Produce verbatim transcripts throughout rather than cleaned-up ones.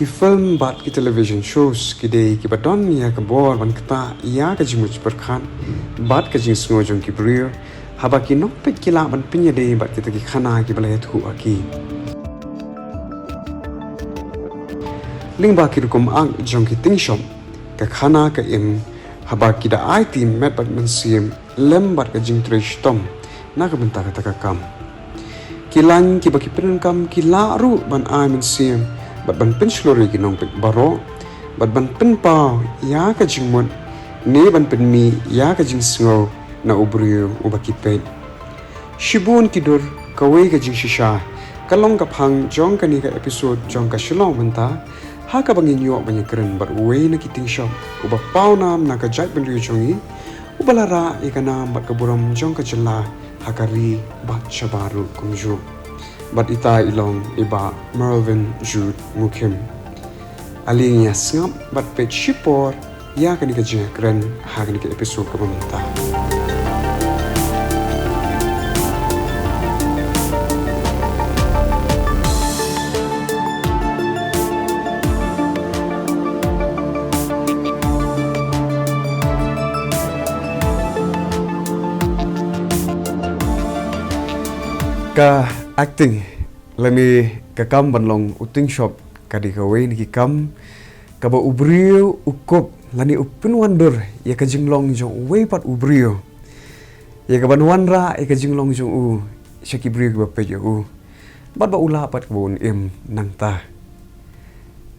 Ki film bad ki television shows ki dei kiba don ïa ka bor ban ktah ïa ka jingmut jingpyrkhat bad ka jingsngew jong ki briew, haba ki nongpeit ki lah ban pynïadei bad kita ki khana kiba la ïathuh ha ki. Lyngba ki rukom act jong ki tyngshop, ka khana ka im, haba ki da aiti met bad mynsiem lem bad ka jingtrei shitom na ka bynta kata ka kam. Ki laiñ kiba ki pyndonkam ki lah ruh ban ai mynsiem bad ban pynshlur ïa ki nongpeit baroh bad ban pynpaw ïa ka jingmut ne ban pynmih ïa ka jingsngew na u briew uba ki peit. Shibun ki dur, kawei ka jingshisha ka long ka phang jong kane ka episode jong ka Shillong Mynta, ha kaba ngin ïoh ban ïakren bad uwei na ki tyngshop uba pawnam na ka jaitbynriew jong ngi, uba la rah ïa ka nam bad ka burom jong ka jylla ha ka ri bad shabar ruh kumjuh. Bad ita i long i Bah Mervyn Jude Mukhim. Ale ngin ïa sngap bad peit shipor ïa kane ka jingïakren ha kane ka episode kaba mynta. Ka acting lane ka kam ban long u tyngshop ka dei kawei na ki kam kaba u briew u kup lane u pynwandur ïa ka jinglong jong uwei pat u briew, ïa kaban wanrah ïa ka jinglong jong u sha ki briew kiba peit ïa u, bad ba u lah pat kaba un im nangta.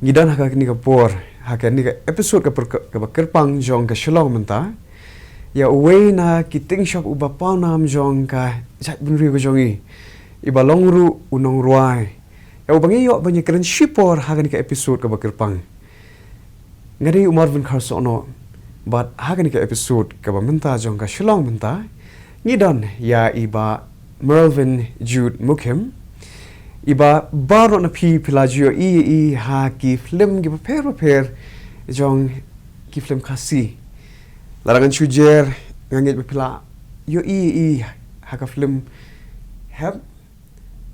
Ngi don ha kane ka por, ha kane ka episode ka pyrka-, kaba kyrpang jong ka Shillong Mynta, ïa uwei na ki tyngshop uba pawnam jong ka jaitbynriew ka jong ngi, iba long ruh u nongrwai, ïa uba ngi ïoh ban ïakren shipor ha kane ka episode kaba kyrpang. Nga dei u Marvin Kharsohnoh, bad ha kane ka episode kaba mynta jong ka Shillong Mynta, ngi don ïa i Bah Mervyn Jude Mukhim, iba baroh na phi phi la ju ïohi ïa i ha ki film kiba pher bapher jong ki film Khasi. Lada ngan shu jer, nga ngeit ba phi la ïohi ïa i ha ka film Hep,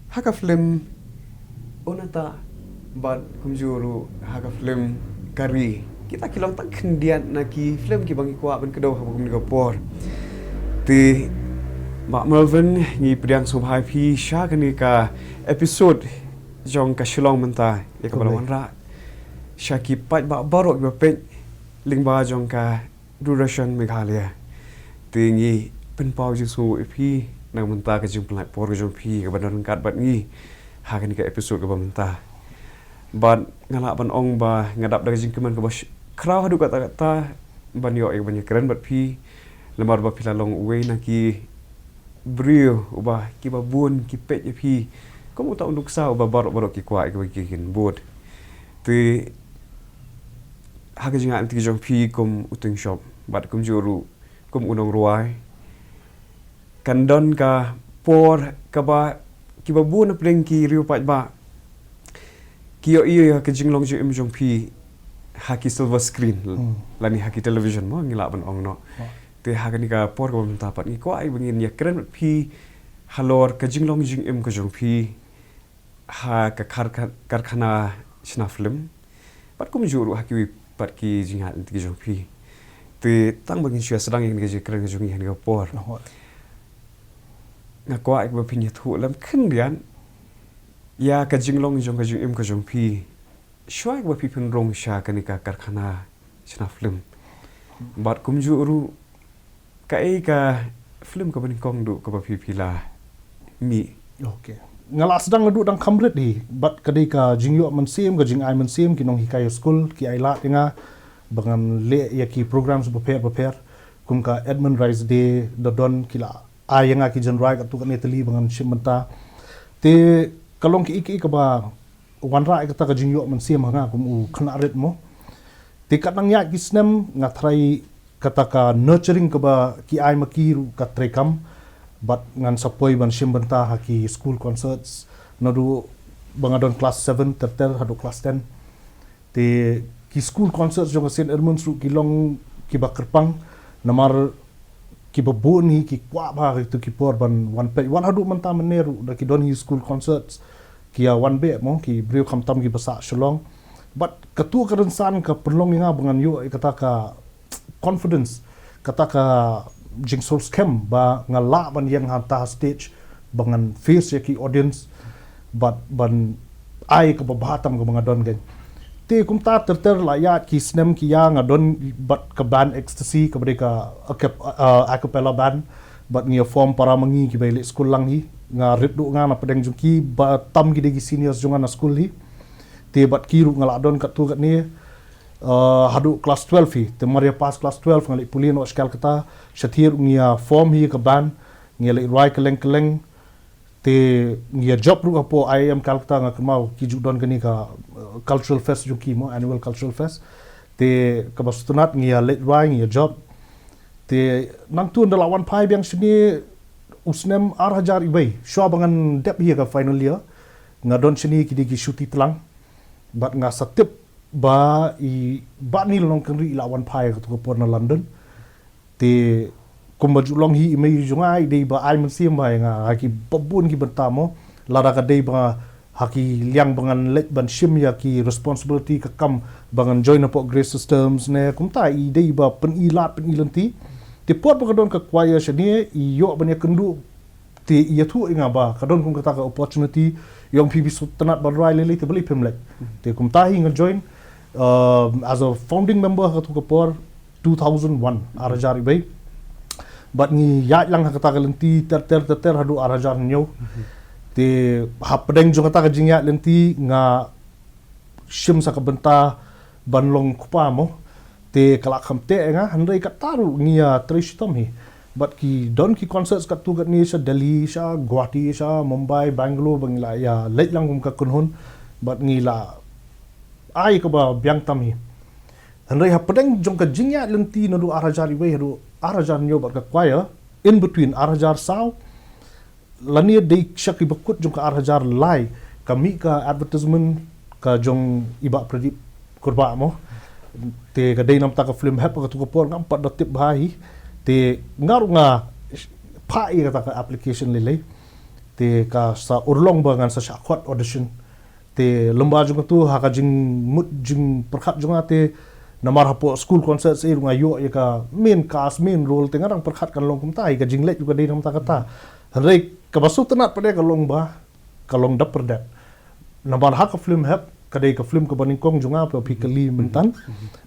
ha ka film Unata, bad kumjuh ruh ha ka film Kari. Kita ki long tang khyndiat na ki film kiba ngi kwah ban kdew ha kane ka por. Te Bah Mervyn, ngi pdiang sngewbha ïa phi sha kane ka episode jong ka Shillong Mynta, ïa kaba la wanrah sha ki paidbah baroh kiba peit lyngba jong ka Doordarshan Meghalaya. Te ngi pynpaw jingsngewnguh ïa phi na ka bynta ka jingpynlait por ka jong phi kaba don ryngkat bad ngi ha kane ka episode kaba mynta. Bad nga lah ban ong ba nga dap da ka jingkmen kaba sh-, khraw haduh katta katta ban ïoh ïa ka ban ïakren bad phi, namar ba phi la long uwei na ki briew uba kiba bun ki peit ïa phi kum uta u nuksa uba baroh baroh ki kwah ïa kaba ki kin bud. Te ha ka jingïaid lynti jong phi kum u tyngshop bad kumjuh ruh kum u nongrwai, kan don ka por kaba kiba bun na pdeng ki riew paidbah ki ïohi ïa ka jinglong jingim jong phi ha ki silver screen, hmm, lane ha ki television mo, ngi lah ban ong noh. Oh. Te ha kane ka por kaba mynta pat ngi kwah ïa ba ngin ïakren bad phi halor ka jinglong jingim ka jong phi ha ka kar-, karkhana shna film, bad kumjuh ruh ha kiwei pat ki jingïaid lynti ki jong phi. Te tang ba ngin shu ïa sdang ïa kane ka jingkren ka jong ngi ha kane ka por, nga kwah ïa ba phin ïathuh lem khyndiat ïa ka jinglong jong ka jingim ka jong phi shuwa ïa ba phi pynrung sha kane ka karkhana shna film. Bad kumjuh ruh kaei ka film kaba nyngkong duh kaba phi phi la mih? Okay. Nga la sdang naduh dang kham rit hi, bad ka dei ka jingïoh mynsiem, ka jingai mynsiem, ki nonghikai skul ki ai lad ïa nga ba ngan leh ïa ki programs bapher bapher, kum ka Edmund Rice Day, da don ki la ai ïa nga ki jingrwai katto katne tylli ba ngan shim bynta. Te ka long kiei kiei kaba wanrah ïa kata ka jingïoh mynsiem ha nga kum u khynnah rit mo. Te katba nang ïaid ki snem nga tharai kata ka nurturing kaba ki ai ma ki ruh ka treikam, bad ngan sa poi ban shim bynta ha ki school concerts naduh ba nga don class seven ter ter haduh class ten. Te ki school concerts jong ka Saint Edmund's ruh ki long kiba kyrpang, namar kiba bun hi ki kwah bha ha kito ki por ban wan peit. Wat haduh mynta mynne ruh da ki don hi school concerts ki ïa wan beh mo, ki briew khamtam kiba sah Shillong. But katu ka rynsan ka pynlong ïa nga ba ngan ïoh ïa kata ka confidence, kata ka jingsngewskhem ba nga lah ban ïeng hangta ha stage, ba ngan face ïa ki audience, bad ban ai kaba bha tam kaba nga don kein. Te kumta ter ter la ïa ki snem ki ïa nga don bad ka band Ecstasy, kaba dei ka a cap-, uh, a cappella band, bad ngi ïa form para ma ngi kiba ïaleit skul lang hi. Nga rit duh nga na pdeng jong ki, ba tam ki dei ki seniors jong nga na skul hi. Te bad ki ruh nga la don katto katne, uh, haduh class twelve hi. Te mar ïa pass class twelve nga leit pule noh sha Calcutta, shatei ruh ngi ïa form hi ka band, ngi ïa leit rwai kylleng kylleng. Te ngi ïa jop ruh hapoh I I M Calcutta, nga kynmaw ki ju don kane ka, uh, cultural fest jong ki mo, annual cultural fest. Te kaba sngewtynnat ngi ïa leit rwai, ngi ïa jop. Te nangta ynda la wan phai biang shane u snem ar hajar iwei, shuwa ba ngan dep hi ïa ka final year, nga don shane ki dei ki shuti tlang. Bad nga sa tip ba i Bah Neil Nongkynrih i la wan phai ha katu ka por na London. Te kumba ju long hi, i mei jong nga i dei ba ai mynsiem bha ïa nga ha kiba bun ki bynta mo. Lada ka dei ba ha ki liang ba ngan leit ban shim ïa ki responsibility, ka kam ba ngan join hapoh Grace Systems ne kumta, i dei ba pyni lad pyni lynti. Te por ba ka don ka choir shane, i ïoh ban ïakynduh, te i ïathuh ïa nga ba ka don kum kata ka opportunity, ïoh phi phi sngewtynnat ban rwai lei lei, te balei phim leit. Te kumta hi nga join, um, as a founding member ha katu ka por, two thousand one, ar hajar iwei. Bad ngi ïaid lang ha kata ka lynti ter ter ter ter haduh ar hajar hynñiew. Te hapdeng jong kata ka jingïaid lynti nga shim sa ka bynta ban long kpa mo. Te ka la kham teh ïa nga, hynrei kata ruh ngi ïa trei shitom hi. Bad ki don ki concerts katto katne sha Delhi, sha Guwahati, sha Mumbai, Bangalore, ba ngi la ïa leit lang kum ka kynhun. Bad ngi la ai kaba biang tam hi. Hynrei hapdeng jong ka jingïaid lynti naduh ar hajar iwei haduh ar hajar hynñiew bad ka choir, in between ar hajar saw, lane dei sha kiba kut jong ka ar hajar lai, ka mih ka advertisement ka jong i Bah Pradip Kurbah mo. Te ka dei namta ka film Hep, katu ka por ngam pat da tip bha hi. Te nga ruh nga phah ïa kata ka application lei lei. Te ka sa urlong ba ngan sa shah khot audition. Te lem bad jong katu, ha ka jingmut jingpyrkhat jong nga te, namar hapoh school concert sa ruh nga ïoh ïa ka main cast, main role, te nga dang pyrkhat kan long kumta hi, ka jingleit ruh ka dei namta kata. Hynrei kaba sngewtynnat pat de ka long ba ka long da pyrdet. Namar ha ka film Hep, ka dei ka film kaba nyngkong jong nga ba phi kylli mynta.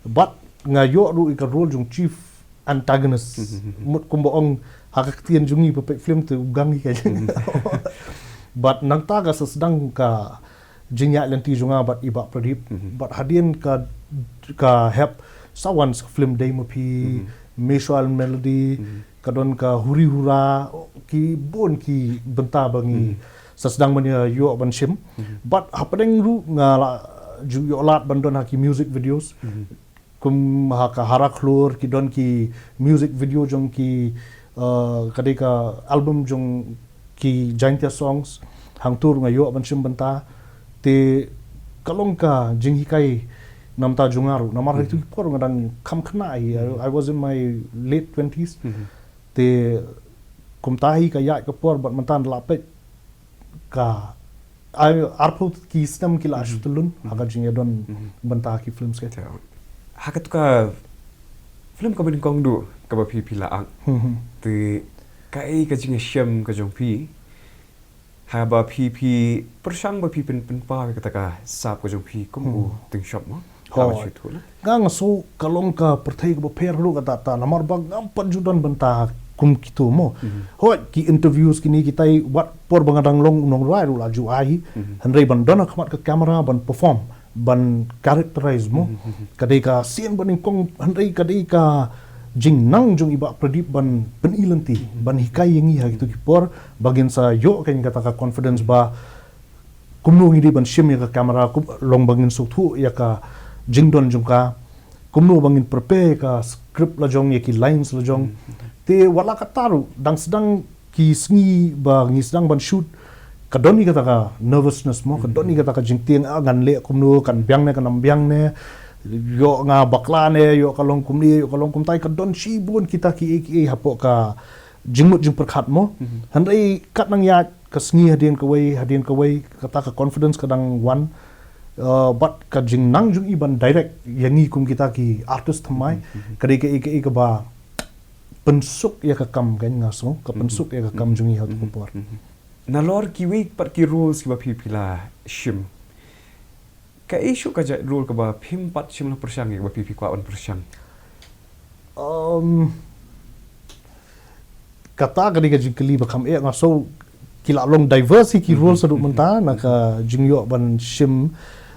Bad nga ïoh ruh ïa ka role jong chief antagonist. Mut kumba ong ha ka ktien jong ngi ba peit film te u gang hi ka. Bad nangta ka sa sdang ka jingïaid lynti jong nga bad i Bah Pradip. Bad hadien ka, ka Hep, sa wan sa film Dei Ma Phi, Meishu Island Melody, ka don ka Huri Hura, ki bun ki bynta ba ngi sa sdang ban ïa ïoh ban shim. Bad hapdeng ruh nga la ju ïoh lad ban don ha ki music videos. Kum ha ka Hara Khlur, ki don ki music video jong ki, uh, ka dei ka album jong ki Jaintia songs, hangto ruh nga ïoh ban shim bynta. Te ka long ka jinghikai namta jong nga ruh. Namar ha itu ki por nga dang kham khynnah hi, I, I was in my late twenties. Te kumta hi ka ïaid ka por bad mynta la peit ka, ai, arphew ki snem ki la shu tylli ha ka jingïadon bynta ki films ka. Ha katu ka film kaba nyngkong duh kaba phi phi la act. Te kaei ka jingïashem ka jong phi haba phi phi pyrshang ba phi pyn pynpaw ïa kata ka sap ka jong phi kum u tyngshop mo? Hooid. Nga nga sngew ka long ka pyrthei kaba pher ruh kata ta, namar ba ngam pat ju don bynta kum kito mo. Hooid, ki interviews kine kitai, wat por ba nga dang long u nongrwai ruh la ju ai. Hynrei ban don ha khmat ka camera ban perform, ban characterize mo, ka dei ka sien ba nyngkong, hynrei ka dei ka jingnang jong i Bah Pradip ban pyni lynti, ban hikai ïa ngi ha kito ki por, ba ngin sa ïoh kane kata ka confidence ba kumno ngi dei ban shim ïa ka camera, kum long ba ngin sngewthuh ïa ka jingdon jong ka, kumno ba ngin prepare ïa ka script la jong, ïa ki lines la jong. Te wat la katta ruh, dang sdang ki sngi ba ngi sdang ban shoot, ka don ïa kata ka nervousness mo, ka don ïa kata ka jingtieng, ah, ngan leh kumno, kan biang ne kan ym biang ne, ïoh nga bakla ne, ïoh ka long kumne, ïoh ka long kumtai, ka don shibun kita kiei kiei hapoh ka jingmut jingpyrkhat mo. Hynrei kat nang ïaid ka sngi hadien kawei, hadien kawei, kata ka confidence ka dang wan. Uh, bad ka jingnang jong i ban direct ïa ngi kum kita ki artist thymmai, ka dei ka, ka, ka ba pynsuk ïa ka kam, kan, nga sngew ka pynsuk ïa ka kam jong i ha tu ka por. Nalor kiwei pat ki roles kiba phi phi la shim, kaei shuh ka jait role kaba phim pat shym la pyrshang ïa kaba phi phi kwah ban pyrshang? Um, kata ka dei ka jingkylli ba kham eh, nga sngew ki la long diverse hi ki roles haduh mynta na ka jingïoh ban shim,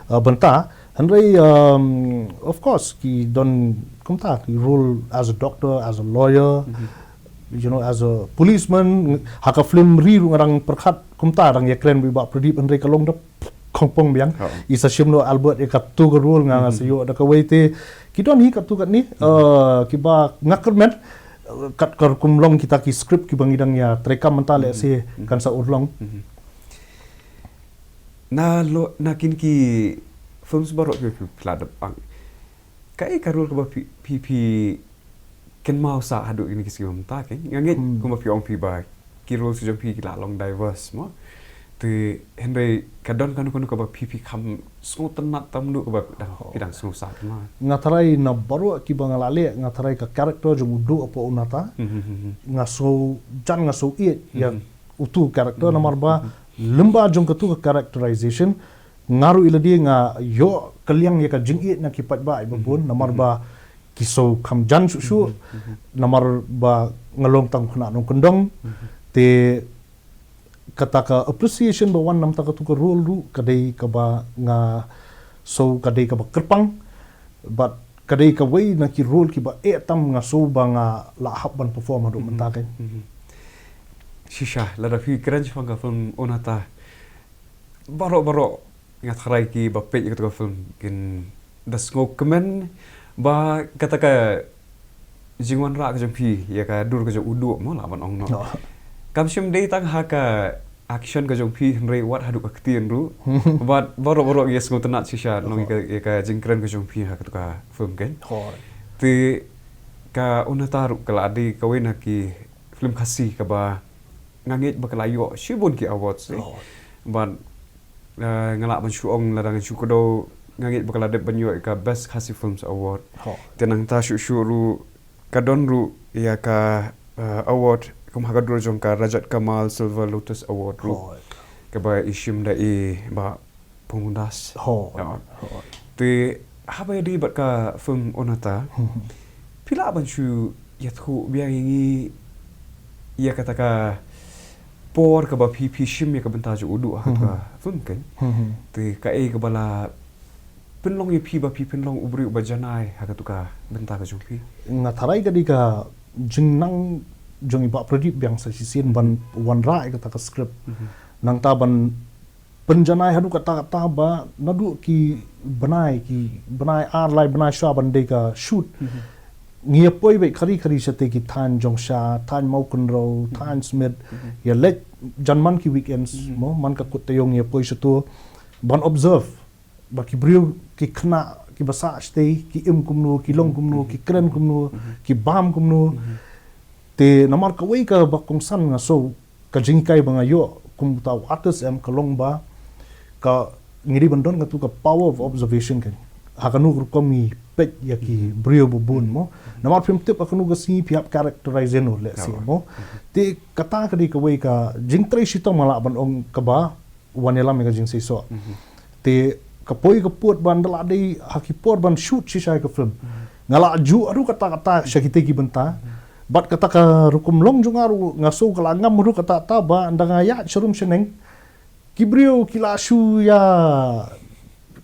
uh, bynta. Hynrei, um, of course, ki don kumta ki role as a doctor, as a lawyer, you know, as a policeman. Ha ka film Ri ruh nga dang pyrkhat kumta, dang ïakren bad i Bah Pradip, hynrei ka long da khongpong biang. I sa shim noh Albert ïa katu ka role, nga nga sa ïoh da kawei te. Ki don hi katu katne, uh, kiba nga kyrmen, uh, kat ka rukom long kita ki script kiba ngi dang ïa treikam mynta, lehse kan sa urlong. Na lo, na kin ki films baroh ki phi phi la dep ang, kaei ka role kaba phi phi phi kynmaw sah haduh kine ki sngi mynta, kan? Nga ngeit kumba phi ong phi ba ki roles ki jong phi ki la long diverse, mo. Te hynrei ka don kano kano kaba phi phi kham sngewtynnat tam duh kaba dang phi dang sngewsah thymmai? Nga tharai na baroh kiba nga la leh, nga tharai ka character jong u Duh hapoh Onata, nga sngew jan, nga sngew ïeit ïa utu character, namar ba lyngba jong katu ka characterization, nga ruh i lade nga ïoh kylliang ïa ka jingïeit na ki paidbah iba bun, namar ba ki sngew kham jan shuh shuh, namar ba nga long tang khynnah nongkyndong. Te kata ka appreciation ba wan na bynta katu ka role ruh ka dei kaba nga sngew ka dei kaba kyrpang, bad ka dei kawei na ki role kiba eh tam nga sngew ba nga la hap ban perform haduh mynta, kan. Shisha, lada phi kren shaphang ka film Onata, baroh baroh nga tharai kiba peit ïa katu ka film kin da sngewkmen ba kata ka jingwanrah ka jong phi ïa ka dur ka jong u Duh, mo, lah ban ong noh. Kam shym dei tang ha ka action ka jong phi, hynrei wat haduh ka ktien ruh. Bad baroh baroh ngi sngewtynnat shisha long ïa ka, ïa ka jingkren ka jong phi ha katu ka film, kan. Te ka Onata ruh ka la dei kawei na ki film Khasi kaba nga ngeit ba ka la ïoh shibun ki awards, eh. Bad, eh, nga lah ban shu ong, lada ngan shu kdew, nga ngeit ba ka la dep ban ïoh ïa ka Best Khasi Films Award. Te nangta shuh shuh ruh ka don ruh ïa ka, eh, award kum ha ka dur jong ka Rajat Kamal Silver Lotus Award ruh, kaba i shim da i Bah Pungdas. Te haba ïadei bad ka film Onata, phi lah ban shu ïathuh biang ïa ngi ïa kata ka por kaba phi phi shim ïa ka bynta jong u Duh ha kata ka film, kan. Te kaei kaba la pynlong ïa phi ba phi pynlong u briew uba janai ha katu ka bynta ka jong phi? Nga tharai ka dei ka jingnang jong i Bah Pradip biang sa shisien ban wanrah ïa kata ka script. Nangta ban pynjanai haduh katta katta ba naduh ki bnai, ki bnai ar lai bnai shuwa ban dei ka shoot, ngi ïa poi beit khari khari shatei ki thaiñ Jongsha, thaiñ Mawkynrew, thaiñ Smit, ïa leit jan man ki weekends, mo, man ka kut taïew ngi ïa poi shato ban observe ba ki briew, ki khynnah kiba sah shatei ki im kumno, ki long kumno, ki kren kumno, ki bam kumno. Te namar kawei kaba kongsan nga sngew, ka jinghikai ba nga ïoh kum uta u artist em ka long ba ka, ngi dei ban don katu ka power of observation, kan. Ha kano ka rukom ngi peit ïa ki briew ba bun, mo. Namar phim tip ha kano ka sngi phi hap characterize ïano, let's say, mo. Te kata ka dei kawei ka jingtrei shitom, nga lah ban ong, kaba wan ïalam ïa ka jingseisoh. Te ka poi ka pud ba ynda la dei ha ki por ban shoot shisha ïa ka film, nga la juh haduh katta katta sha kitei ki bynta. Bad kata ka rukom long jong nga ruh nga sngew ka la ngam haduh katta katta ba ynda nga ïaid sharum shaneng, ki briew ki la shu ïa,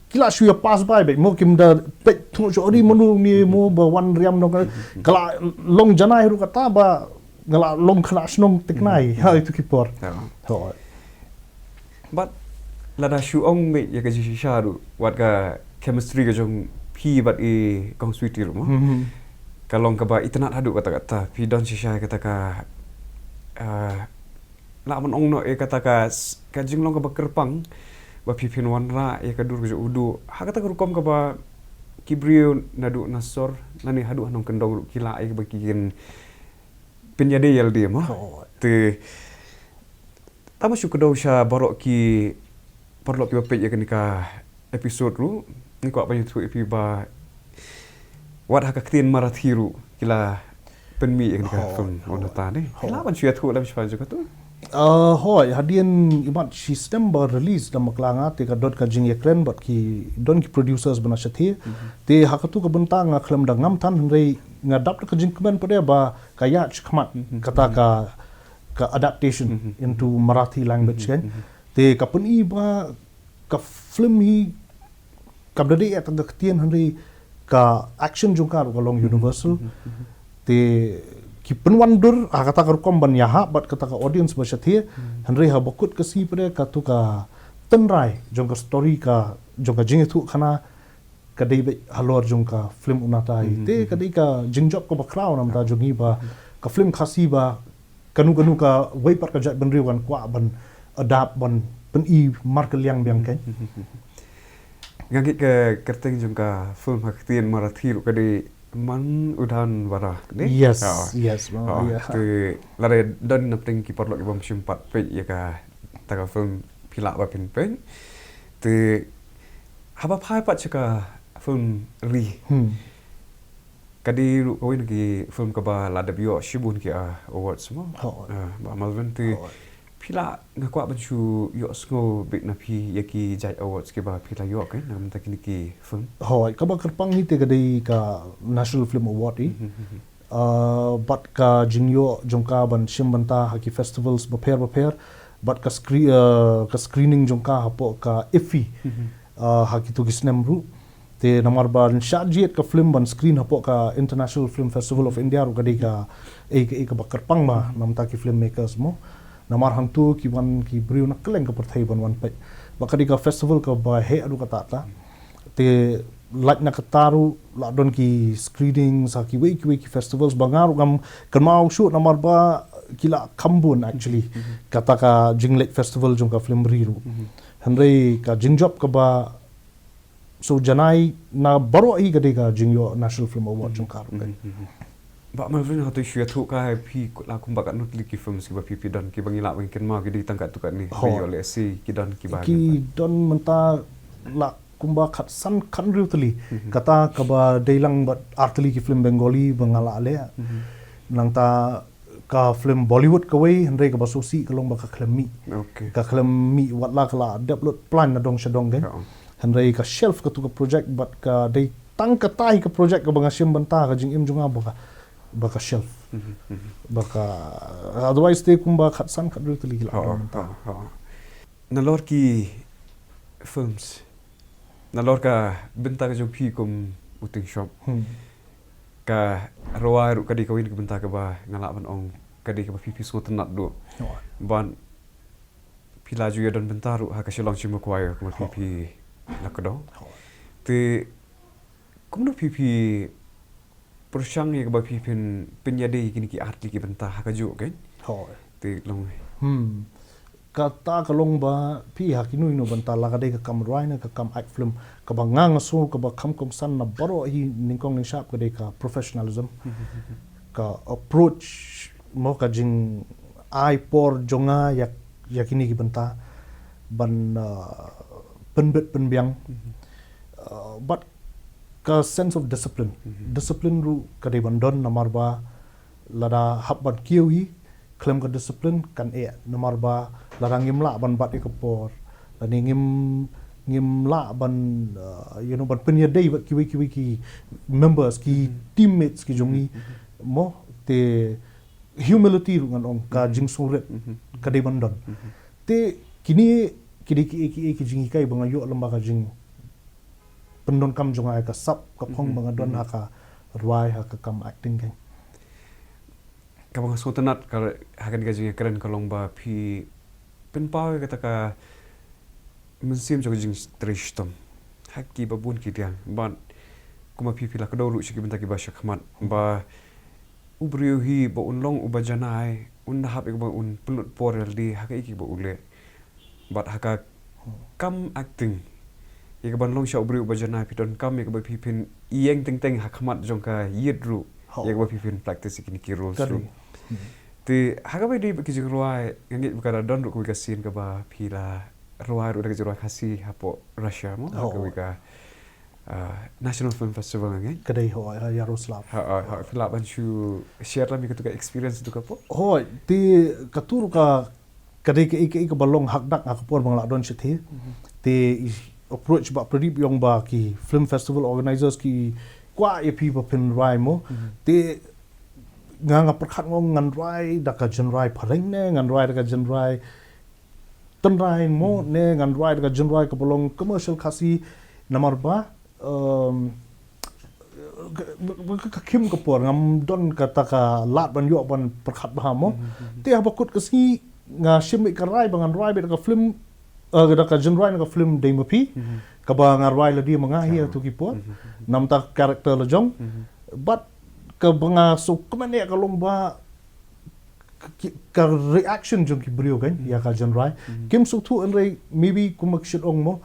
ki la shu ïa pass by beit, mo, kim da peit thung sha ri mano ne, mo, ba wan riam noh, ka la long janai haduh katta ba nga la long khynnah shnong tynrai ha itu ki por. Hooid. Bad lada shu ong beit ïa ka jingshisha ruh, wat ka chemistry ka jong phi bad i Kong Sweety ruh, mo, ka long kaba itynnad haduh katta katta. Phi don shisha kata ka, ah, lah ban ong noh ïa kata ka, ka jinglong kaba kyrpang ba phi phin wanrah ïa ka dur ka jong u Duh ha kata ka rukom kaba ki briew naduh na sor lane haduh ha nongkyndong ruh ki lah ïa kaba ki kin pynïadei ïalade, mo. Te tang ba shu kdew sha baroh ki paralok kiba peit ïa kane ka episode ruh, ngi kwah ban ïathuh ïa phi ba wat ha ka ktien Marathi ruh ki la pynmih ïa kane ka film Unata ne. Phi lah ban shu ïathuh lem shaphang jong katu? Uh, hooid, hadien imat shi snem ba release da makla nga te ka don ka jingïakren bad ki don ki producers ba na shathie. Te ha katu ka bynta nga khlem da ngam than hynrei nga dap da ka jingkmen pat de ba ka ïaid shakhmat kata ka, ka adaptation into Marathi language kan. Te ka pyni ba ka film hi kam da dei ïa tang ka ktien hynrei ka action jong ka ruh ka long universal. Te ki pynwandur ha kata ka rukom ban ïahap bad kata ka audience ba shathie. Hynrei ha ba kut ka sngi pat de katu ka tynrai jong ka story ka jong ka jingïathuh khana ka dei beit halor jong ka film Unata hi. Te ka dei ka jingjop kaba khraw namar jong ngi ba ka film Khasi ba kano kano kawei pat ka jaitbynriew kan kwah ban adapt ban pyni markylliang biang kan. Nga ngeit ka kyrteng jong ka film ha ka ktien Marathi ruh ka dei Mann Udhan Vara ne? Yes, yes. Te lada don na pdeng ki paralok ki bym shym pat peit ïa kata ka film phi lah ba phin peit. Te haba phai pat sha ka film Ri. Ka dei ruh kawei na ki film kaba la dep ïoh shibun ki, ah, awards mo. Bah Melvin, te phi lah, nga kwah ban shu ïohsngew beit na phi ïa ki jait awards kiba phi la ïoh kan na ka bynta kine ki film. Hooid, kaba kyrpang hi te ka dei ka National Film Award hi. Ah, bad ka jingïoh jong ka ban shim bynta ha ki festivals bapher bapher bad ka scree-, ah, ka screening jong ka hapoh ka IFFI. Ah, ha kitu ki snem ruh. Te namar ba shah jied ka film ban screen hapoh ka International Film Festival of India ruh ka dei ka, eh, ka, eh, kaba kyrpang ba namar ki filmmakers mo. Namar hangtu ki wan ki briew na kylleng ka pyrthei ban wan peit. Ba ka dei ka festival kaba heh ruh kata kata. Te lait na kata ruh la don ki screenings ha kiwei kiwei ki festivals ba nga ruh ngam kynmaw shuh namar ba ki la kham bun actually. Kata ka jingleit festival jong ka film Ri ruh. Hynrei ka jingjop kaba shu janai na baroh hi ka dei ka jingïoh National Film Award jong ka ruh kan. Bah Melvin, hato shu ïathuh ka phi la kumba katno tylli ki films kiba phi phi don kiba ngi lah ban kynmaw ki dei tang katto katne. Hooid. Ïoh lehse ki don kiba ki don mynta la kumba khatsan khathynriew tylli. Kata kaba dei lang bad ar tylli ki film Bengali ba nga la leh. Nangta ka film Bollywood kawei hynrei kaba sngewsih ka long ba ka khlem mih. Ka khlem mih wat la ka la dep lut plan na dong sha dong kan. Hynrei ka shelf katu ka project bad ka dei tang kata hi ka project kaba nga shim bynta ka jingim jong nga ba ka, ba ka shelf. Ba ka, otherwise te kumba khatsan khathynriew tylli ki la don mynta. Nalor ki films, nalor ka bynta ka jong phi kum u tyngshop. Ka rwai ruh ka dei kawei na ka bynta kaba nga lah ban ong ka dei kaba phi phi sngewtynnat duh. Ban phi la ju ïa don bynta ruh ha ka Shillong Chamber Choir kumba phi phi la kdew. Te kumno phi phi pyrshang ïa kaba phi phin pynïadei kine ki ar tylli ki bynta ha kajuh kan. Te long. Kata ka long ba phi ha kino kino bynta la ka dei ka kam rwai ne ka kam act film kaba nga nga sngew kaba kham kongsan na baroh hi nyngkong nyngshap ka dei ka professionalism. Ka approach mo ka jingai por jong nga ïa, ïa kine ki bynta ban, uh, pynbit pynbiang. Uh, bad ka sense of discipline. Discipline ruh ka dei ban don namar ba lada hap ban kiew hi khlem ka discipline kan eh namar ba lada ngim lah ban bat ïa ka por lane ngim, ngim lah ban, uh, you know, ban pynïadei bad kiwei kiwei ki members ki teammates ki jong ngi mo te humility ruh ngan ong ka jingsngewrit ka dei ban don. Te kine ki dei ki, ki, ki jinghikai ba nga ïoh lem bad ka jing pyndonkam jong nga ïa ka sap ka phong ba nga don ha ka rwai ha ka kam acting kan. Kaba nga sngewtynnat ka ha kane ka jingïakren ka long ba phi pynpaw ïa kata ka mynsiem jong ka jingtrei shitom ha kiba bun ki liang bad kumba phi phi la kdew ruh sha ki bynta kiba shakhmat ba u briew hi ba un long uba janai un da hap ïa kaba un pynlut por ïalade ha kaei kaei ba u leh. Bad ha ka kam acting ïa kaban long sha u briew uba janai phi donkam ïa kaba phi phin ïeng teng teng ha khmat jong ka ïit ruh ïa kaba phi phin practice ïa kine ki roles ruh. Te ha kaba dei bad ki jingrwai nga ngeit ba ka la don ruh kawei ka scene kaba phi la rwai ruh da ka jingrwai Khasi hapoh Russia mo, ha kawei ka, ah, National Film Festival nga ngeit. Ka dei, hooid, ha Yaroslavl. Ha, ha, ha, phi lah ban shu share lem ïa katu ka experience tu ka por? Hooid, te katu ruh ka, ka dei kaei kaei kaba long hakdak ha ka por ba nga la don shathie. Te i approach Bah Pradip ïa nga ba ki film festival organizers ki kwah ïa phi ba phin rwai mo. Te nga, nga pyrkhat nga ong ngan rwai da ka jingrwai phareng ne ngan rwai da ka jingrwai tynrai mo ne ngan rwai da ka jingrwai kaba long commercial Khasi, namar ba, um, ka, ka, ka khim ka por, ngam don kata ka lad ban ïoh ban pyrkhat bha mo. Te haba kut ka sngi nga shim beit ka rai ba ngan rwai beit da ka film, eh, da ka jingrwai na ka film Dei Ma Phi, kaba nga rwai lade ma nga hi ha tu ki por. Namar ta ka character la jong. But kaba nga sngewkmen ïa ka long ba ka, ka reaction jong ki briew kan ïa ka jingrwai. Kim sngewthuh, hynrei maybe kumba ki shait ong mo,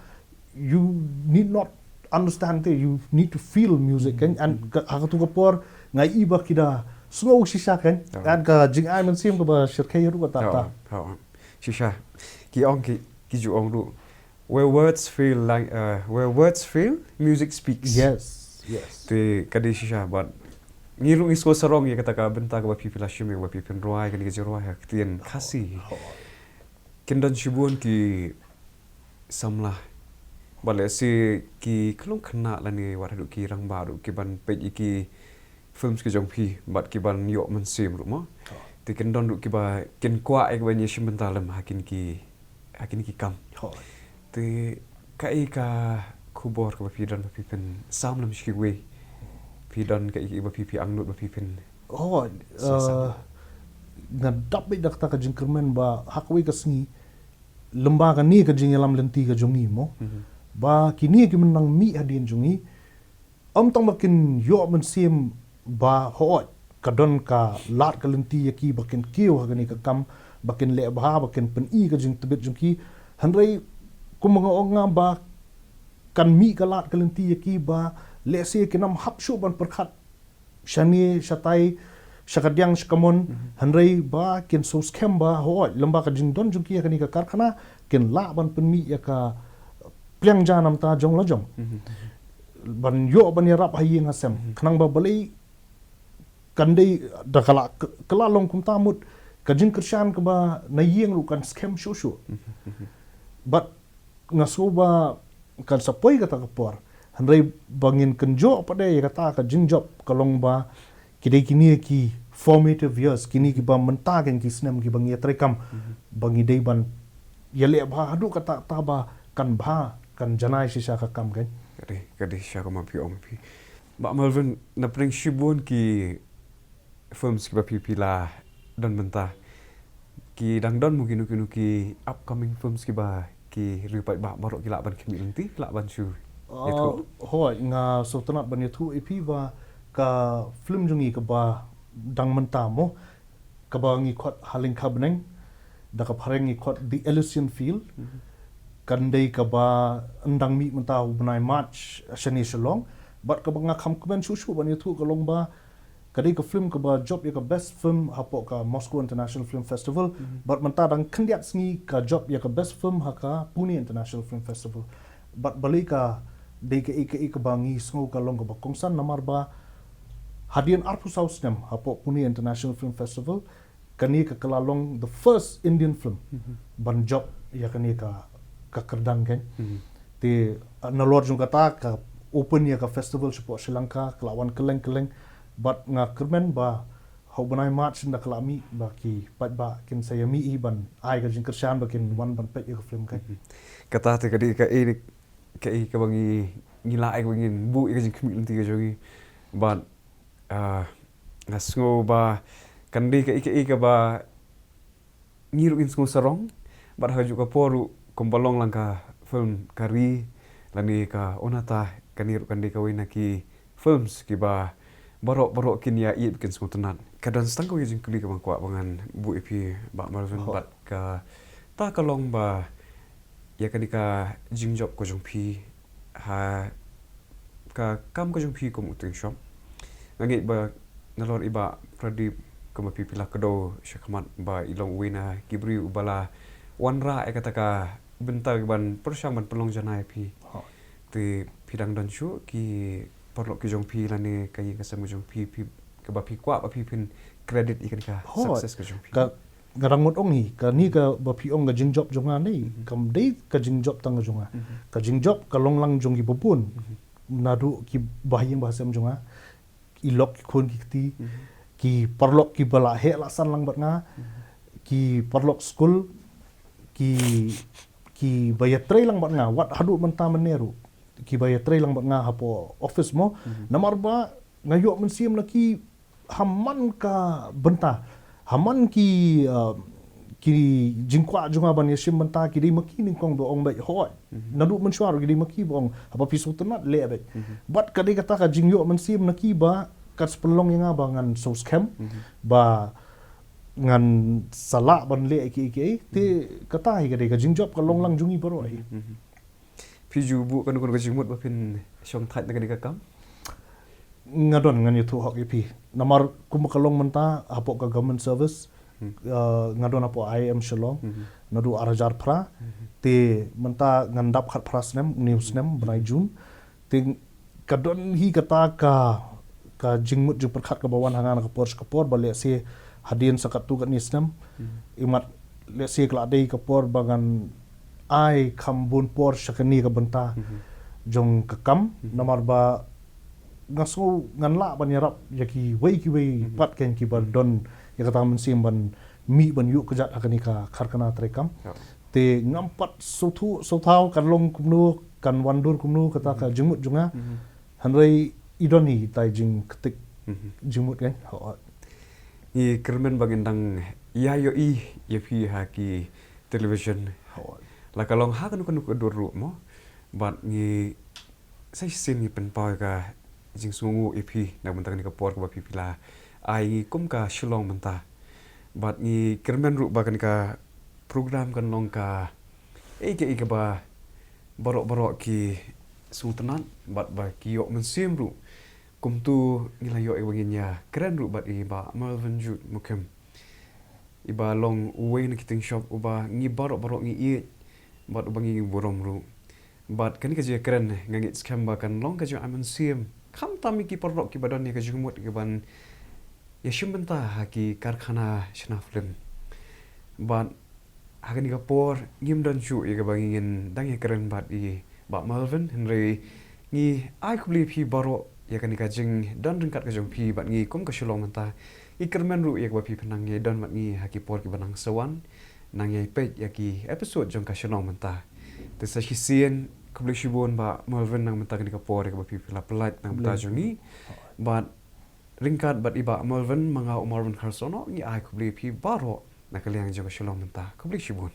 you need not understand it, you need to feel music kan. And ka, ha katu ka por nga i ba ki da sngew shisha kan. And ka jingai mynsiem kaba shyrkhei ruh kata ta. Shisha. Ki ong ki, ki ju ong ruh, where words fail, lang-, uh, where words fail, music speaks. Yes, yes. Te ka dei shisha, but ngi ruh ngi sngewsarong ïa kata ka bynta kaba phi, phi la shim ïa kaba phi phin rwai kane ka jingrwai ha ka ktien Khasi. Kin don shibun ki samla, ba lehse ki khyllung khynnah lane wat haduh ki rangbah ruh ki ban peit ïa ki films ki jong phi bad ki ban ïoh mynsiem ruh mo. Te kin don ruh kiba kin kwah ïa ka ban ïashim bynta lem ha kine ki, ha kine ki kam. Te kaei ka khubor kaba phi don ba phi pynsam lem sha kiwei? Phi don kaei kaei ba phi, phi angnud ba phi pyn, hooid, eh, nga dap beit da kata ka jingkyrmen ba ha kawei ka sngi lem bad kane ka jingïalam lynti ka jong ngi mo, ba kine ki mynta nang mih hadien jong ngi, ym tang ba kin ïoh mynsiem ba hooid ka don ka lad ka lynti ïa ki ba kin kiew ha kane ka kam, ba kin leh bha, ba kin pyni ka jingtbit jong ki. Hynrei kumba nga ong nga ba kan mih ka lad ka lynti ïa ki ba lehse kin ym hap shuh ban pyrkhat shane shatai, sha kadiang sha kamon, hynrei ba kin sngewskhem ba hooid lem bad ka jingdon jong ki ha kane ka karkhana kin lah ban pynmih ïa ka pliang ja namar ta jong la jong. Ban ïoh ban ïarap ha ïing ha sem. Khnang ba balei kan dei da ka la, ka la long kumta mut ka jingkyrshan kaba na ïing ruh kan skhem shuh shuh. But nga sngew ba kan sa poi kata ka por. Hynrei ba ngin kynjoh pat de ïa kata ka jingjop ka long ba ki dei kine ki formative years, kine kiba mynta kan ki snem kiba ngi ïatrei kam, ba ngi dei ban ïaleh bha haduh kata ta ba kan bha, kan janai shisha ka kam kan. Ka dei, ka dei shisha kumba phi ong phi. Bah Melvin, na pdeng shibun ki films kiba phi, phi la don mynta, ki dang don mo kino kino ki upcoming films kiba ki riew paidbah baroh ki lah ban khmih lynti, lah ban shu ïathuh? Ah, hooid, nga sngewtynnat ban ïathuh ïa phi ba ka film jong ngi kaba dang mynta mo, kaba ngi khot Ha Lyngkha Bneng, da ka phareng ngi khot The Elysian Field. Kan dei kaba yn dang mih mynta u bnai March shane Shillong. Bad kaba nga kham kmen shuh shuh ban ïathuh ka long ba ka dei ka film kaba jop ïa ka best film hapoh ka Moscow International Film Festival. Bad mynta dang khyndiat sngi ka jop ïa ka best film ha ka Pune International Film Festival. Bad balei ka dei kaei kaei kaba ngi sngew ka long kaba kongsan namar ba hadien arphew saw snem hapoh Pune International Film Festival, kane ka, ka la long the first Indian film ban jop ïa kane ka, ka kyrdan kan. Te, ah, nalor jong kata ka open ïa ka festival shapoh Sri Lanka, ka la wan kylleng kylleng. Bad nga kyrmen ba ha u bnai March ynda ka la mih ba ki paidbah kin sa ïa mih hi ban ai ka jingkyrshan ba kin wan ban peit ïa ka film kan. Kata te ka dei kaei, kaei kaba ngi, ngi la ai kaba ngin buh ïa ka jingkhmih lynti ka jong ngi. Bad, ah, nga sngew ba kan dei kaei kaei kaba ngi ruh ngin sngewsarong. Bad ha kajuh ka por ruh kumba long lang ka film Ka Ri lane ka Onata, kane ruh kan dei kawei na ki films kiba baroh baroh kin ïa ïeit, kin sngewtynnat. Ka don sa tang kawei ka jingkylli kaba nga kwah ba ngan buh ïa phi Bah Melvin, bad kata ka long ba ïa kane ka jingjop ka jong phi ha ka kam ka jong phi kum u tyngshop. Nga ngeit ba nalor i Bah Pradip kumba phi, phi la kdew shakhmat ba i long uwei na ki briew uba la wanrah ïa kata ka bynta ban pyrshang ban pynlong janai phi. Te phi dang don shuh ki paralok ki jong phi lane ka ïing ka sem ka jong phi, phi kaba phi kwah ba phi phin credit ïa kane ka success ka jong phi? Ka nga dang mut ong hi, kane kaba phi ong ka jingjop jong nga ne, kam dei ka jingjop tang ka jong nga. Ka jingjop ka long lang jong ki babun. Naduh ki bahaïing bahasem jong nga, i lok i khun ki kti, ki paralok kiba la heh la san lang bad nga, ki paralok skul, ki, kiba ïatrei lang bad nga wat haduh mynta mynne ruh, kiba ïatrei lang bad nga hapoh office mo. Namar ba nga ïoh mynsiem na ki ha man ka bynta, ha man ki, uh, ki jingkwah jong nga ban ïashim bynta, ki dei ma ki nyngkong ba ong beit hooid. Naduh mynshuwa ruh ki dei ma ki ba ong haba phi sngewtynnat leh beit. Bad ka dei kata ka jingïoh mynsiem na ki ba ka sa pynlong ïa nga ba ngan sngewskhem, ba ngan sa lah ban leh kiei kiei. Te kata hi ka dei ka jingjop ka long lang jong ngi baroh hi. Phi ju buh kano kano ka jingmut ba phin shong thait na kane ka kam? Nga don, ngan ïathuh hok ïa phi. Namar kumba ka long mynta hapoh ka government service, uh, nga don hapoh I I M Shillong naduh ar hajar phra. Te mynta ngan dap khatphra snem, une u snem bnai June. Te ka don hi kata ka, ka jingmut jingpyrkhat kaba wan ha nga na ka por sha ka por ba lehse hadien sa katto katne snem, imat lehse ka la dei ka por ba ngan ai kham bun por sha kane ka bynta jong ka kam. Namar ba nga sngew ngan lah ban ïarap ïa kiwei kiwei pat kein kiba don ïa kata ka mynsiem ban mih ban ïuh kjat ha kane ka karkhana treikam. Te ngam pat sngewthuh sngewthaw kan long kumno, kan wandur kumno kata ka jingmut jong nga. Hynrei i don hi itai jingktik jingmut kein. Hooid. Ngi kyrmen ba ngin dang ïa ïohi ïa phi ha ki television. Hooid. La ka long ha kano kano ka dur ruh mo. Bad ngi sa shisien ngi pynpaw ïa ka jingsngewnguh ïa phi na ka bynta kane ka por kaba phi phi la ai ngi kum ka Shillong mynta. Bad ngi kyrmen ruh ba kane ka program kan long kaei kaei kaba baroh baroh ki sngewtynnat bad ba ki ïoh mynsiem ruh. Kumta ngi la ïoh ïa ba ngin ïa kren ruh bad i Bah Melvin Jude Mukhim, iba long uwei na ki tyngshop uba ngi baroh baroh ngi ïeit bad uba ngi burom ruh. Bad kane ka jingïakren nga ngeit skhem ba kan long ka jingai mynsiem khamtam ïa ki paralok kiba don ïa ka jingmut ïa ka ban ïashim bynta ha ki karkhana shna film. Bad ha kane ka por ngim don shuh ïa kaba ngin dang ïakren bad i Bah Melvin, hynrei ngi ai khublei ïa phi baroh ïa kane ka jingdon ryngkat ka jong phi bad ngi kum ka Shillong Mynta. Ngi kyrmen ruh ïa kaba phi phin nang ïai don bad ngi ha ki por kiba nang sa wan, nang ïai peit ïa ki episode jong ka Shillong Mynta. Te sa shisien khublei shibun Bah Melvin na ka bynta kane ka por ïa kaba phi phi la pynlait na ka bynta jong ngi. Bad ryngkat bad i Bah Melvin, ma nga u Marvin Kharsono ngi ai khublei ïa phi baroh na ka liang jong ka Shillong Mynta. Khublei shibun.